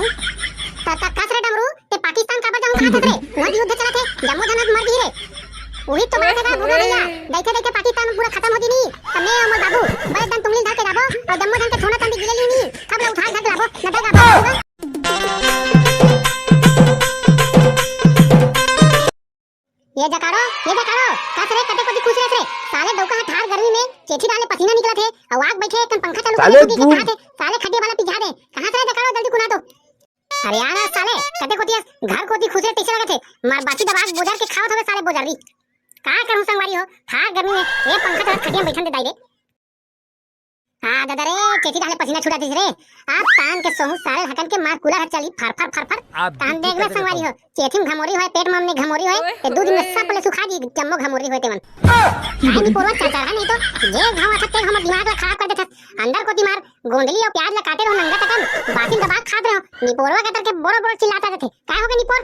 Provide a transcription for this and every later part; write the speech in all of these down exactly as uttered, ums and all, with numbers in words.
त, त कस रे डमरू, ते पाकिस्तान काबर जाहूं कहत हस रे? उहां युद्ध चलत हे, जम्मो झन मर गे रे। उही तो बात हे गा भोला भैया, देखते देखते पाकिस्तान पूरा खतम हो दिही, त मैं अउ मोर बाबू बड़े दन टुंगली धर के जाबो, अउ जम्मो झन के सोना चांदी गिले लिही, सब ला उठा धर के लाबो, न देगा बाबू। ये जकाड़ो, ये जकाड़ो, कस रे, कते कोती खुसरे रे? साले डौका ह ठार गर्मी में चेथी डाले पसीना निकलत हे, अउ आग बैठे एकन पंखा चालू साले करके तू कहाथे, साले खटिया वाला पिझा दे। कहां से रे जकाड़ो, जल्दी कुना तो। अरे यार साले, कते कोती अस घर कोती खुसरे तइसे लगत हे। मार बाची दबा के बोजर के खावत हवे साले बोजर री। का करूं संगवारी हो, ठार गर्मी में ये पंखा चलत खटिया में बैठन दे दाई रे। हां ददा रे, चेथी डाले पसीना छूटा दिस रे। आज तान के सोहू साले हकन के मार कूलर ह चली फर फर फर फर। तान देख ना संगवारी हो, चेथी में घमोरी होय, पेट में हमने घमोरी होय, ते दू दिन में सब ले सुखा जी जम्मो घमोरी होय तेमन। काय निपोरवा चरचरा नहीं तो, जे घाव आथे ते हमर दिमाग ला खराब कर देथस। अंदर कोती मार गोंदली अउ प्याज ला काटे रहो नंगा तकन, बासी दबा के खात रहो। निपोरवा के तरके बोरो बोरो चिल्लात रथे। काय होगे निपोर?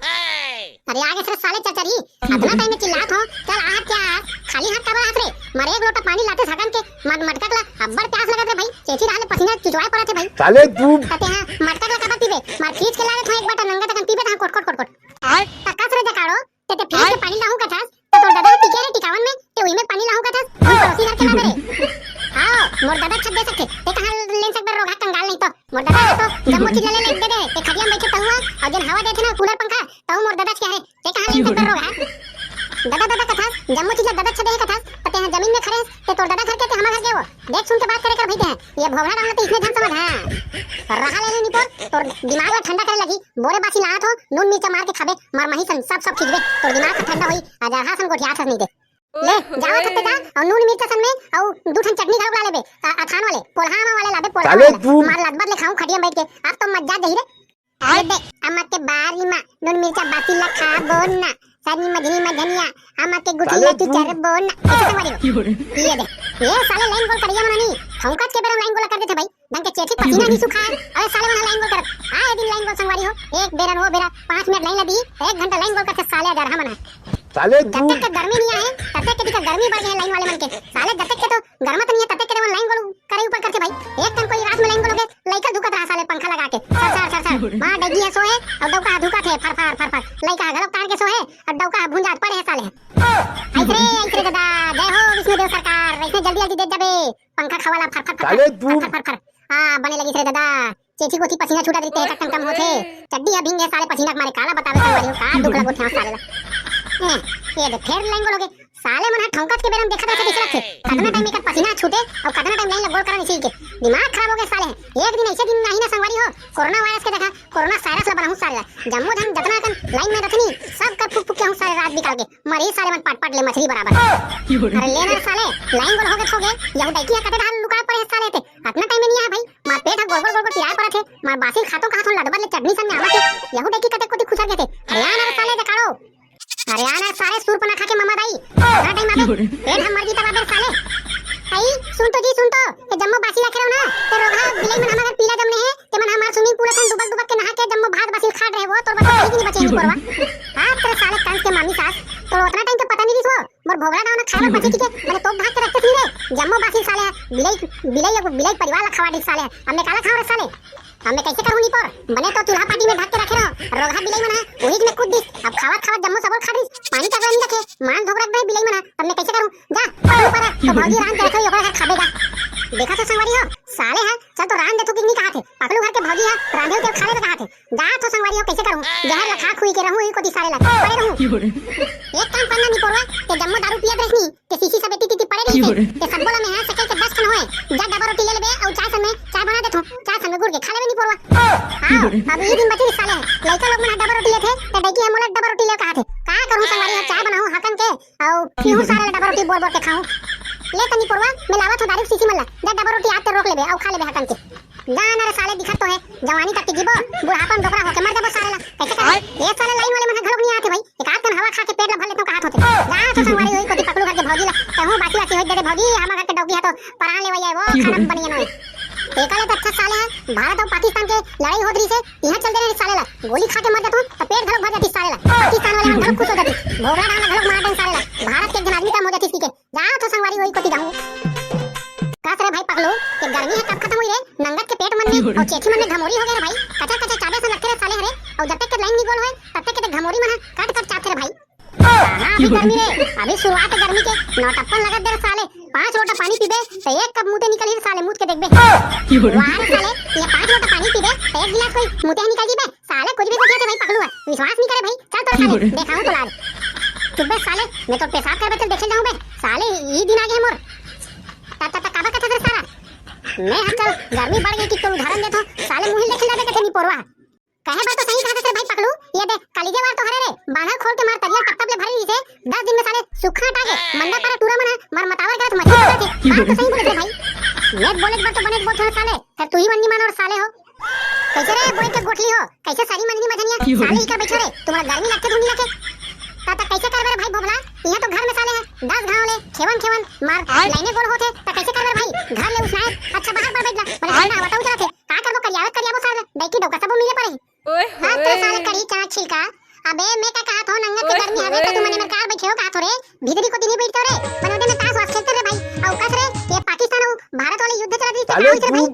अरे आगे से साले चरचरी, अतना टाइम में चिल्लात हो, चल आहत क्या आज? खाली हाथ काबर आहत रे? मार एक लोटा पानी लाते सकन के, मट मटका ला अब्बड़ प्यास लगत रे भाई, चेथी डाले पसीना चुचवाए परत हे भाई। साले तू कते हां मटका ला काबर पीबे? मार खींच के ला देथों एक बाटा नंगा तकन पीबे तहां कोट कोट कोट कोट। त कस रे जकाड़ो, ते ते फ्रिज के पानी लाहूं कथस, त तोर ददा ह टिके रे टिकावन में, ते उही में पानी लाहूं कथस, हम पड़ोसी घर के लाबे रे। हां, मोर ददा छत दे सकथे, ते कहां ले सकबे रोगहा कंगाल नहीं तो। मोर ददा ह तो जम्मो चीज ले ले दे दे, ते खटिया में बैठे तहुं, अउ जेन हवा देथे ना कूलर पंखा, तहू मोर ददा के हरे, ते कहां ले सकबे रोगहा? ददा ददा कथस, जम्मो चीज ला ददा छत दे कथस, त ते ह जमीन में खड़े हस, ते तोर ददा घर के, ते हमर घर के वो। देख सुन के बात करे कर भई ते ह, ये भोभला डांग ला तो इसने झन समझ, हां। रहा ले ले निपोर, तोर दिमाग ला ठंडा करे लगी, बोरे बासी लात हो, नून मिर्चा मार के खाबे, मार मही सन सब सब खींचबे, तोर दिमाग ह ठंडा होई, आज अरहा सन गोठियात हस नहीं ते। ले, जावत हस ते जा, अउ नून मिर्चा सन में, अउ दू ठन चटनी घलोक ला लेबे, अ-, अथान वाले, पोलहा आमा वाले लाबे, पोलहा साले वाले। तू मार लदबद ले खाऊं खटिया में बैठ के, आज तो मजा जही रे। ये दे, अमा के बारी मा, नून मिर्चा बासी ला खाबो ना, सनी मझनी मझनिया, अमा के गुठली साले ला तू चरबो ना, अइसे संगवारी हो। ये दे, ये साले लाइन गोल करिया मन नहीं, ठौंकत के बेरा लाइन गोल कर देथे भाई। ढंग के चेथी पसीना नहीं सुखाय। अरे साले मन ह लाइन गोल करत। आए दिन लाइन गोल संगवारी हो। एक बेरन वो बेरा पांच मिनट लाइन लगी, एक घंटा लाइन गोल करथे साले अगर हमन ह। साले तू जब तक के गर्मी नहीं आए, तब तक के दिखा गर्मी बढ़ गए लाइन वाले मन के। साले जब तक के तो गर्मत नहीं है, तब तक के मन लाइन गोल करे ऊपर करथे भाई। एक दिन कोई रात में लाइन गोल हो गए, लइका धुकत रहा साले पंखा लगा के। Sir, sir, sir, sir. मां डगी है सोए, अउ डौका ह धुकत हे, फर, फर, फर, फर। लइका ह घलोक तार के सोए, अउ डौका ह भुंजात पड़े है साले। ऐसे रे, ऐसे रे दादा, जय हो विष्णु देव सरकार, ऐसे जल्दी, जल्दी दे जाबे। पंखा खवाला फर फर फर साले फर, तू। फर फर फर फर। हां, बने लगिस रे ददा। चेथी कोथी पसीना छूटत रहिथे, टकटक टम होथे। चड्डी ह भींगे साले पसीना के मारे, काला बतावे संगवारी हो, का दुख लगो थे साले ला। ए, ये दे, फेर लाइन गोल होगे। साले मन ह ठौंकत के बेरा म देखत रहिथे, कइसे लगथे। कतना टाइम एकर पसीना छूटे अउ कतना टाइम लाइन ला गोल करन इसी के। दिमाग खराब होगे साले। एक दिन अइसे दिन नहीं ना संगवारी हो, कोरोना वायरस के देखा, कोरोना सायरस ला बनाहूं साले ला। जम्मो झन जतना अकन लाइन में रथनी, सब कर फूक फूक के आहूं साले रात बिकाल के। मरे साले मन पाट पाट ले मछली बराबर। अरे ले ना रे साले, लाइन गोल होगे तो होगे, यहू डौकी ह कते डाहर लुकाय पड़े हे साले ते। अतना टाइम में नहीं आय भाई, मार पेट ह गोल गोल गोल गोल पिराय परत हे, मार बासी खातो कहाथों लदबद ले चटनी सन में आवत हे, यहू डौकी कते कोती खुसर गे ते। अरे आ ना रे साले जकाड़ो। अरे आ ना साले सूर्पनखा के ममा दाई, कतना टाइम आबे, पेट ह मर गी तब आबे साले। आई, सुन तो जी, सुन तो, ये जम्मो बासी रखे रहो ना, ते रोगहा बिलाई मन हमर घर पीला जमने हे, ते मन हमर swimming pool असन डुबक डुबक के नहा के जम्मो भात बासी खात रहे वो, तोर बर तो कहीं नहीं बचे निपोरवा। हां, तेरे साले कंस के मामी सास, तोर ओतना टाइम के पता नहीं रिस वो, मोर भोगला डावना खाए बर बचे किके, मैंने तोप भाग के रखते थी रे, जम्मो बासी साले ह, बिलाई, बिलाई, बिलाई परिवार ला खवा दिस साले ह, अब मैं काला खाऊं रे साले? अब मैं कइसे करूं निपोर? बने तो चूल्हा पाटी में ढक के रखे रहो, रोगहा बिलाई मन ह, उही में कूद दिस, अब खावत खावत जम्मो सबोल खा दिस, पानी तक नहीं रखे, मान धोक रख दे बिलाई मन ह, अब मैं कइसे करूं? जा, पकलू पर, तो भौजी रांध के रखे, ओकरा घर खाबे जा। देखा तो संगवारी हो, साले ह, चल तो रांध दे तू कि नहीं कहा थे, पकलू घर के भौजी ह, रांधे तेल खावे कहा थे। जा तो संगवारी हो, कइसे करूं? जहर ला खा खुई के रहूं, ही कोती साले ला, पड़े रहूं। एक काम करना निपोरवा, ते जम्मो दारू पियत रहनी, ते सीसी सब एती तीती पड़े रही थे। ते सबो ला मेहा सकेल के दस ठन होए। जा डबा रोटी ले लेबे, अउ चाय सन में, चाय बना देथों, चाय सन में गुड़ के खा लेबे निपोरवा। हां, अब ई दिन बची साले, लइका लोग मन ह डबा रोटी लेथे, ते डौकी ह मोला डबा रोटी ले कहा थे। का करूं संगवारी हो, चाय बनाहूं हकन के, अउ पीहूं साले ला डबा रोटी बोर बोर के खाहूं। ले त निपोरवा, मैं लावत हों दारू सीसी मन ला, जा डबा रोटी आते रोक लेबे, अउ खा लेबे हकन के। जा ना रे साले, दिखत तो हे, जवानी तक के जीबो, बुढ़ापा में डोकरा होके मर जाबो साले ला। कइसे करे? ये साले लाइन वाले मन ह घलोक नहीं आथे भाई, एक आध कन हवा खा के पेट ला भर लेथों कहाथों ते। जा तो संगवारी होई कोती पकलू घर के भौजी ला, कहूं बासी वासी होई दे दे भौजी, हमर घर के डौकी ह तो परान लेवइया हे वो, खाना बनिया नोहे। तेकर ले तो अच्छा साले ह, भारत अउ पाकिस्तान के लड़ाई होत रहिसे, इहां चल देना साले ला, गोली खा के मर जाथों, त पेट घलोक भर जातिस साले ला, पाकिस्तान वाले मन घलोक खुश हो जातिस, भोगला डांग ला घलोक मार देन साले ला, भारत के एक झन आदमी कम हो जातिस किके। जा तो संगवारी होई कोती जाहूं। कस रे भाई पकलू, ये गर्मी ह कब खतम होई रे? नंगत के पेट मन में अउ चेथी मन में घमोरी होगे रे भाई। कचर कचर चाबे सन लगथे रे हमोरी मन ह कट कट चाहथे रे भाई। कहाँ अभी गर्मी रे, अभी शुरुआत है गर्मी के। नौटप्पन लगत दे रे साले, पाँच लोटा पानी पीबे त एक कप मुते निकल ही रे साले, मुत के देखबे। वाह रे साले, ये पाँच लोटा पानी पीबे त एक गिलास कोई मुते ही निकल जीबे। साले कुछ भी गोठियाथे भाई पकलू ह, विश्वास नहीं करे भाई। चल तोर साले देखाऊं तो लाज। चुप बे साले, मैं तो पेशाब करबे चल देखे जाऊं बे। साले ई दिन आगे हे मोर। ता ता ता काबर कथस रे सारा? मैं ह चल गर्मी बढ़ गई कि तोर उदाहरण देथो। साले मुहिल देखे जाबे कथे निपोरवा। कहे बर तो सही कहत हे भाई पकलू, ये दे कलिजे वार तो हरे रे, बांधा खोल के मार तरिया टप टप ले भरे रहिसे। दस दिन में साले सुखा हटा के मंदा पारा टूरा मन ह मर मतावर करत मछली पकड़त हे। बात तो सही बोले थे भाई। नेत बोले बर तो बने बोलथो साले, फिर तू ही मन नहीं मानो साले हो। कैसे रे बोले के गोठली हो, कैसे सारी मंजनी मझनिया साले इकर बैठो रे, तुम्हारा गर्मी लगथे धुंधी लगथे। ता ता कैसे करबे रे भाई भोभला, यहाँ तो घर में साले है दस घाव ले खेवन खेवन मार लाइने गोल होथे, ता कैसे करबे रे भाई? घर ले उसनाए अच्छा बाहर पर बैठ जा, पर ठंडा हवा तो उतरत हे। का करबो करियावत करियाबो साले, डाइकी डौका सबो मिले पड़े। ओए हाँ, तो होए। साले कढ़ी चाट छिलका। अबे, मैं का कहत हो, नंगत के ओए गर्मी हवे, त होए। तुमन एमन कार बैठे हो, कहत हो रे? भीतरी कोती नहीं बैठते हो रे? बने ओदे में ताश वाश खेलते रे भाई। अउ कस रे, ये पाकिस्तान अउ भारत वाले युद्ध चलत रहिस, त का साले होइस रे भाई?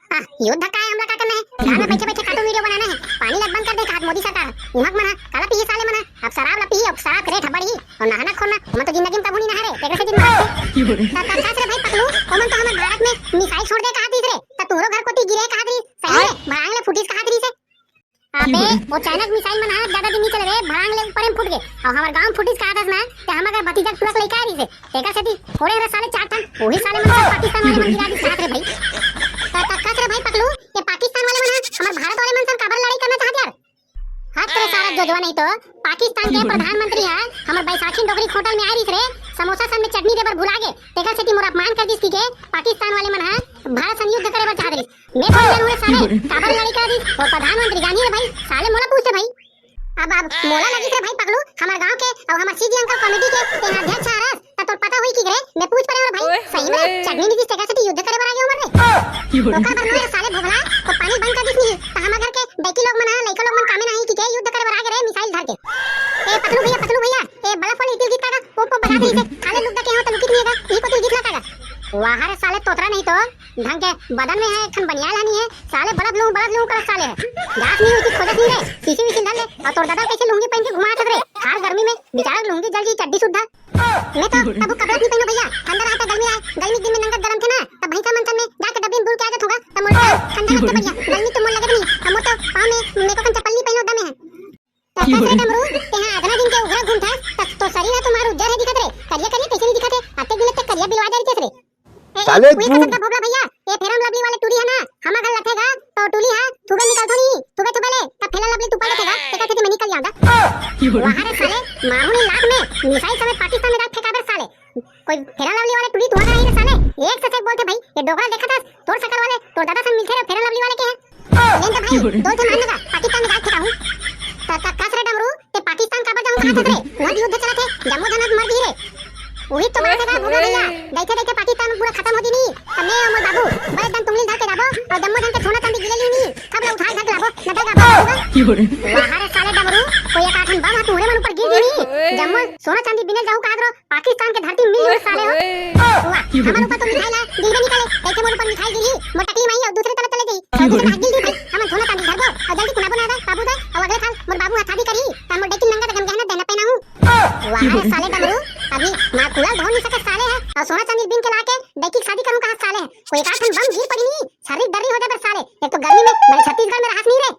आ, युद्ध का है, हमला का करना है? घर में बैठे बैठे cartoon video बनाना है। पानी लग बंद कर दे, कहत मोदी सरकार। उहक मन ह, काला पीही साले मन ह। अब शराब ला पीही, अब शराब के रेट ह बढ़ी। अउ नहाना खोरना, हमन तो जिंदगी में कभू नहीं नहा रे, तेकरे से दिन मारथे। त, त कस रे भाई पकलू, ओमन तो हमर भारत में missile छोड़ दे कहत रहिस रे, त तोरो घर कोती गिरे कहत रहिस, सही में, भड़ांग ले फुटिस कहत रहिस हे। अबे, वो चाइना के missile मन ह ज्यादा दिन नहीं चले रे, भड़ांग ले ऊपर में फूट गे। अउ हमर गांव में फूटिस कहत हस ना, त हमर घर भतीजा के टुरा के लइका आ रहिस हे। तेकर सेती, कोड़े रे साले चार ठन, वही साले मन सब पाकिस्तान वाले मन गिरा दिस कहत रे भाई। त, त कस रे भाई पकलू, ये पाकिस्तान वाले मन ह हमर भारत वाले मन से काबर लड़ाई करना चाहत यार? हट रे सारा जोजवा, नहीं तो पाकिस्तान के प्रधानमंत्री ह हमर बैसाखी डोकरी के होटल में आए रहिस रे, समोसा सन में चटनी दे बर भुला गे, तेकर सेती मोर अपमान कर दिस कि के पाकिस्तान वाले मन ह भारत सन युद्ध करे बर चाहत रहिस। मैं थोड़ी जानूं रे साले, काबर लड़ाई कर दिस? वो प्रधानमंत्री जानी रे भाई, साले मोला पूछते भाई। अब, अब मोला लगिस रे भाई पकलू, हमर गांव के अउ हमर सीजी अंकल कमेटी के तेहा अध्यक्ष हरस, त तोर पता होई कि रे, मैं पूछ परे हूं रे भाई, ओए सही में होए। चटनी नहीं दिस तेकर सेती युद्ध करे बर आ गे हमर रे। ओकर बर नोहे रे साले भोभला, तो पानी बंद कर दिस नहीं, त हमर घर के बेटी लोग मन ह, लइका लोग मन कामे नहीं कि के युद्ध करे बर आ गे रे missile धर के। ए पतलू भैया, पतलू भैया, ए बल्ब वाले इतिल गीत का गा, पोप पोप बजा दे इसे, खाले लुक दके हो त लुकित नहीं है गा, ई कोतिल गीत ला का गा। वाह रे साले तोतरा नहीं तो, ढंग के बदन में है, एक ठन बनियाल हनी है, साले बल्ब लूं, बल्ब लूं कर साले है। जास नहीं हुई थी, खोजस नहीं रे, सीसी वीसी धर ले, अउ तोर दादा कैसे लुंगी पहन के घुमात रे, हार गर्मी में, बेचारा लुंगी जल जी चड्डी सुद्धा। मैं तो कभू कपड़ा नहीं पहनो भैया, अंदर आता गर्मी आए, गर्मी दिन में नंगत गरम थे ना, तब भैंसा मंथन में जाके डब्बी में बुल के आ जात होगा, तब मोर ठंडा लगता बढ़िया, गर्मी तो मोर लगत नहीं, अब मोर तो पाँव में, मेरे को कन चप्पल नहीं पहनो दमे है। त कस रे डमरू, तेहा अतना दिन के उघरा घूमथस, त तोर शरीर ह तो मार उज्जर हे दिखत रे। करिया करिया कइसे नहीं दिखत हे? अतेक दिन ले ते करिया बिलवा जा रहिस रे। ए, ए, साले उही तू कसम का भोभला भैया, ए Fair and Lovely वाले टूरी हे ना, हमर घर लथे गा, त टूरी ह थूबे निकलथो नहीं, थूबे थूबे ले, त Fair and Lovely तू पा लेथे गा, तेकर सेती मैं निकल जाऊं गा। वाह रे साले, मारू नहीं लात में, missile समेत पाकिस्तान में जाके फेंकाबे साले। कोई Fair and Lovely वाले टूरी तुहा नहीं रे साले, एक से एक बोलथे भाई, ये डोकरा देखत हस, तोर शक्ल वाले, तोर दादा सन मिलथे रे Fair and Lovely वाले के हैं। लेन तो भाई, दो ठे मान लगा, पाकिस्तान में जाके फेंकाहूं। त, त कस रे डमरू, ते पाकिस्तान काबर जाहूं कहत हस रे? वहां भी युद्ध चलत हे, जम्मो झन मर गे रे। उही तो बात हे गा भोभला भैया, देखे देखे पाकिस्तान पूरा खतम हो जी नहीं। त मैं अउ मोर बाबू, बड़े दन टुंगली धर के जाबो, अउ जम्मो झन के सोना चांदी गिले ली नहीं, सब ला उधार धर के लाबो, न दे गाबो। वाह रे साले डमरू, कोई एक आठन बम हा तुम्हरे मन ऊपर गिर जी नहीं। जम्मो सोना चांदी बिने जाहू कहत रो, पाकिस्तान के धरती मिल गई साले हो। वाह, हमारे ऊपर तो मिठाई ला गिरबे नहीं करे, कैसे मोर ऊपर मिठाई गिरी, मोर टकली माई और दूसरे तरफ चले जाई। और दूसरे हाथ गिर दी भाई, हम धोना तांदी धरबो और जल्दी कुनाबो ना दा, बाबू दा, और अगले साल मोर बाबू हाथा भी करी, त मोर डेकिन नंगा गम गहना देना पहनाऊं। वाह रे साले डमरू, अभी मार कुला धो नहीं सके साले है, और सोना चांदी बिन के लाके डेकी शादी करूं कहां साले है। कोई एक आठ बम गिर पड़ी नहीं, शारीरिक डर्री हो जाए साले। एक तो गर्मी में मेरे छत्तीसगढ़ में रहस नहीं रे।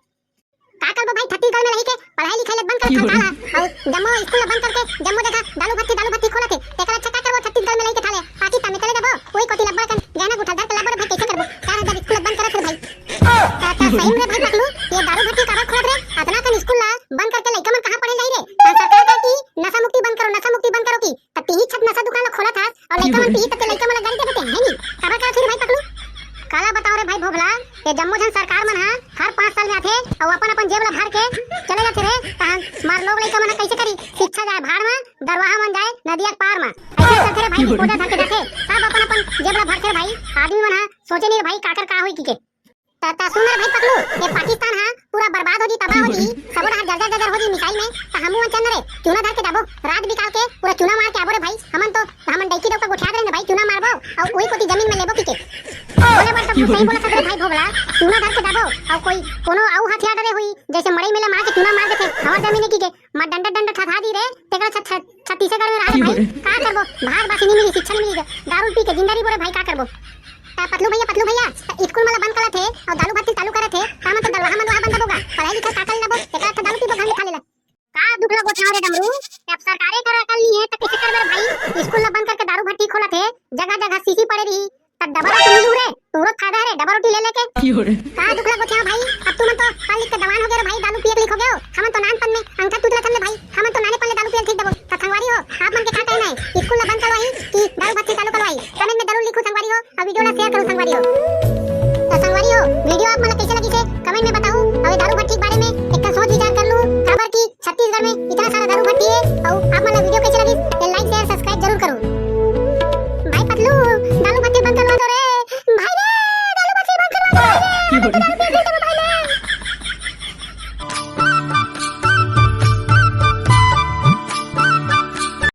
का करबो भाई, छत्तीसगढ़ में रही के पढ़ाई लिखाई ला बंद कर थाल थाल हा। अउ जम्मो स्कूल ला बंद करके जम्मो जगह दालू भट्टी, दालू भट्टी खोलत हे। तेकर अच्छा का करबो छत्तीसगढ़ में रही के थाले? पाकिस्तान में चले जाबो, कोई कोती लब्बर कन गहना गुठा धर के लब्बर भाई, कैसे करबो? चार हजार स्कूल ला बंद करत हे भाई। त, त सही में भाई पकलू, ये दारू भट्टी काबर खोलत रे? अतना कन स्कूल ला बंद करके लइका मन कहां पढ़े जाही रे? त सरकार का कि नशा मुक्ति बंद करो, नशा मुक्ति बंद करो की? त तीही छत नशा दुकान ला खोलत हस अउ लइका मन पीही त ते लइका मन ला गारी देबे ते, है नी? काबर करत हे रे भाई पकलू? काला बताओ रे भाई भोभला, ये जम्मो झन सरकार मन ह हर पाँच साल में आथे अउ अपन अपन जेब ला भर के चले जाथे रे। तहन मार लोग लइका मन ह कैसे करी? शिक्षा जाए भाड़ में, दरवाहा मन जाए नदिया के पार में। ऐसे चलथे रे भाई, डिस्पोजल धर के जाथे, सब अपन अपन जेब ला भरथे रे भाई। आदमी मन ह सोचे नहीं रे भाई काकर का होई की के। त, त सुन रे भाई पकलू, ये पाकिस्तान ह पूरा बर्बाद हो जी, तबाह हो जी, सबो डहर जर्जर जर्जर हो जी मिसाइल में। त हमू मन चल रे, चूना धर के जाबो, रात बिकाल के पूरा चूना मार के आबो रे भाई। हमन तो, हमन डैकी डौका गोठिया दे रहे भाई, चूना मारबो, अउ वही कोती जमीन में लेबो की के। बोले बर त सही बोला सक रे भाई भोभला, चूना धर के जाबो, अउ कोई कोनो अउ हथियार डरे हुई, जैसे मड़ई में ले मार के चूना मार देथे, हमर जमीन की के, मैं डंडा डंडा ठठा दी रे, तेकरा छ-, छ-, छत्तीसगढ़ में रहा रे भाई, का करबो? भाग बासी नहीं मिली, शिक्षा नहीं मिली, दारू पी के जिंदा रहिबो रे भाई, का करबो? ता पतलू भैया, पतलू भैया, ता स्कूल में बंद करत हे और दारू भट्टी चालू करत हे, का मतलब दलवा हम लोहा बंद होगा, पढ़ाई लिखाई का कर लेबो, तेकरा तो दारू पीबो, घर में खा लेला। का दुख ला गोठियाव रे डमरू, अब सरकारे कर अकल नहीं है, तो कैसे करबे रे भाई? स्कूल ला बंद करके दारू भट्टी खोलत हे, जगह जगह शीशी पड़े रही, तब डबल रोटी मिलू रे, तोरो फायदा है रे, डबल रोटी ले लेके। का दुख ला गोठियाव भाई, अब तुमन तो पढ़ लिख के दवान हो गए रे भाई, दारू पिए के लिख हो गए हो, हमन तो नान